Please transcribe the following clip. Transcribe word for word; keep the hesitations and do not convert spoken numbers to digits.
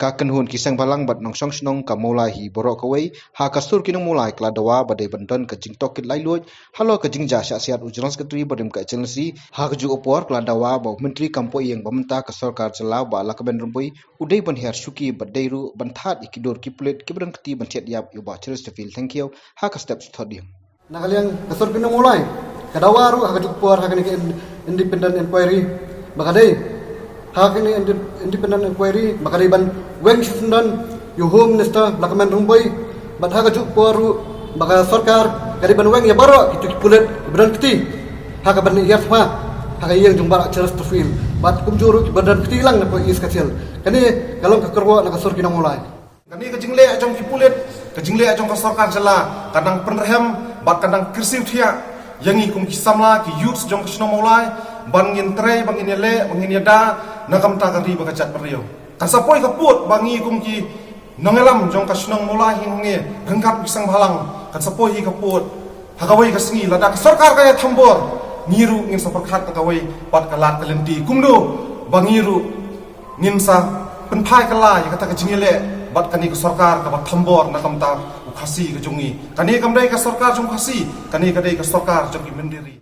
Ka kynhun ki seng bhalang bad nongshong shnong ka Mawlai hi baroh kawei ha ka sur ki nong Mawlai ka la dawa ba dei ban don ka jingtohkit laitluid halor ka jingjia shah siat u General Secretary barim ka H L C. Ha kajuh ka por ka la dawa ba u Myntri kam poh ïing ba mynta ka sorkar jylla Bah Lahkmen Rymbui u dei ban hiar shuki bad dei ruh ban thad ïa ki dur ki pulit kiba don kti ban thied ïap ïa u Bah Chesterfield Thangkhiew ha ka step shu thot ïing. Na ka liang ka sur ki nong Mawlai ka dawa ruh ha kajuh ka por ha kane ka in-, independent inquiry ba ka dei ha kane indi-, independent inquiry ba ka dei ban weng shisyndon ïa u Home Minister Lahkmen Rymbui bad ha kajuh ka por ruh ba ka sorkar ka dei ban weng ïa baroh kito ki pulit kiba don kti ha kaban hiar sma ha ka ïing jong Bah Chesterfield bad kumjuh ruh kiba don kti lang na ka East Khasi Hills. Kane ka long ka kyrwoh na ka sur ki nong Mawlai. Kane ka jingleh jong ki pulit, ka jingleh jong ka sorkar jylla ka dang pynrhem bad ka dang kyrsiew thiah ïa ngi kum ki samla ki youths jong ka shnong Mawlai ban ngin trei, ban ngin ïaleh, ban ngin ïada na ka bynta ka ri bad ka jaitbynriew. Kan sa poi ka pud ba ngi kum ki nongïalam jong ka shnong Mawlai hi hangne ryngkat ki seng bhalang, kan sa poi hi ka pud ha kawei ka sngi lada ka sorkar ka ïa thombor, ngi ruh ngin sa pyrkhat na kawei pat ka lad ka lynti kumno ba ngi ruh ngin sa pynphai kylla ïa kata ka jingïaleh bad kane ka sorkar kaba thombor na ka bynta u Khasi ka jong ngi. Kane kam dei ka sorkar jong u Khasi, kane ka dei ka sorkar jong ki mynder ri.